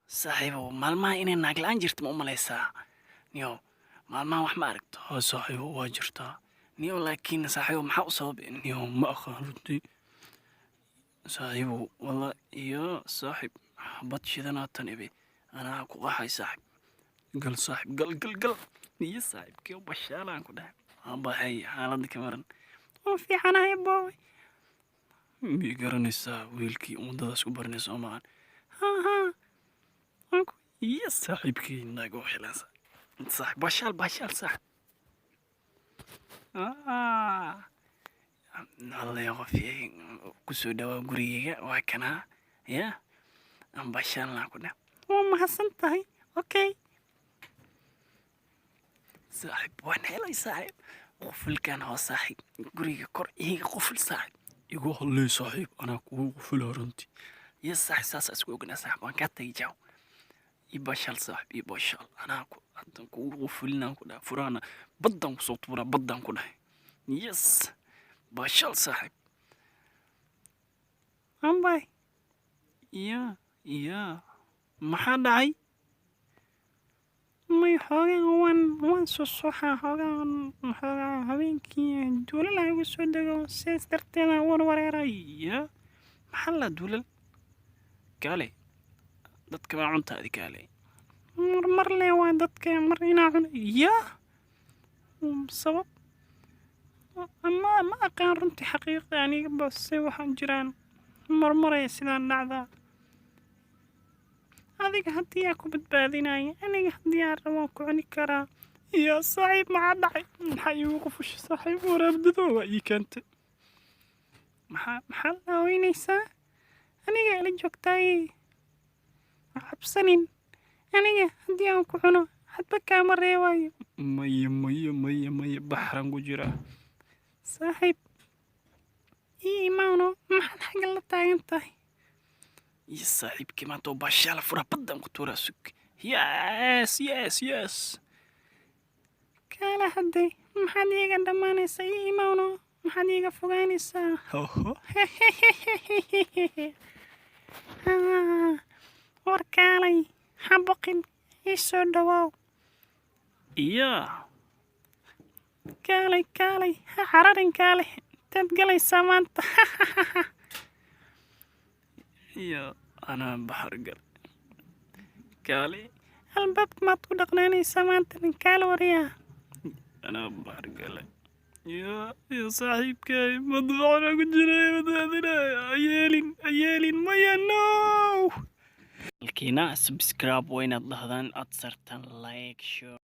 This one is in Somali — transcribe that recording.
Saaxiibow, maalmaha inay naag la'aan jirto ma u malaysaa? Niyo, maalmaha wax ma aragto? Haa saaxiibo, waa jirtaa. Niyo, laakiin saaxiibow, maxaa u sabab? Niyo, ma aqaan runtii. Saaxiibow, walla iyo saaxiib, xabad shidanaatan ibe anaa ku qaxay saaxiib. Gal saaxiib, gal gal gal. Iyo saaxiibkii bashaalaan ku dhahay. Waa baxay, xaaladda ka maran. Waa fiicanahay, booy. Mii garanaysaa wiilkii waddadaas ku baranay soo maahan? Haa haa. Iyo saaxiibkii naag oo xilan saaxiib, bashaal bashaal saaxiib. Alle qof kusoo dhawaa gurigeyga, waa kanaa ya aan bashaalnaa ku dheh. Waa mahadsan tahay. Okay saaxiib, waan helay saaxiib. Qufulkan hoos saaxiib, guriga kor iiga quful saaxiib. Igu hadlay saaxiib, anaa kugu qufula runtii. Iyo saaxiib, saas isku ognaa saaxiib. Waan kaa tagay, jaw. Ii bashaal saaxiib, ii bashaal. Anaa ku haddan kugu qufulinaan ku dhahay, furaana baddaan kusoo tuuraa, baddaan ku dhahay. Yes, bashaal saaxiib. Ambay iya, maxaa dhacay? May, xoogaa waan susuxaa xoogaa xoogaa. Habeenkii duulal igu soo dego, sidaas darteeda waan wareeray. Ya, maxaa la duulal? Kaale, dadka maa cuntaadi? Kaale, mar mar le waa dadka mar inaa cuna. Ya, sabab ma aqaan runtii, xaqiiqda aniga, base waxaan jiraan marmaraya sidaan dhacdaa. Adiga haddii aa ku badbaadinaya, aniga haddii aan rabo waan ku cuni karaa. Ya saaxiib, maxaa dhacay? Maxaa iigu qufushay saaxiib? Waraabdado waa ii keentay. Maxaa la hooynaysaa? Aniga ila joogtaaye, ha cabsanin. Aniga haddii aan ku cuno, hadba kaama reebayo. Maya maya maya maya, baxran ku jiraa. Saaxiib, ii imaano, maxaad xagga la taagan tahay? Iyo saaxiibkii, maanta oo baashaala fura, baddan ku tuuraa, sug. Yes. Kaala hadde, maxaad iiga dhammaanaysaa? Ii imaano, maxaad iiga fogaanaysaa? Hoho. War kaalay, ha baqin, ii soo dhawaaw. Iya, kaalay kaalay, ha cararin, kaalay. Intaad galaysaa maanta? Iyo anaa baxar gal, kaale. Albaabka maad ku dhaqnaanaysaa maanta nin? Kaala wariyaa. Anaa baxar galay. Iyo saaxiibkay, madbacna ku jiray, badbaadinaya. Ayeelin ayeelin, maya, no. Halkiina subscribe waa inaad dhahdaan, aad sartaan like, share.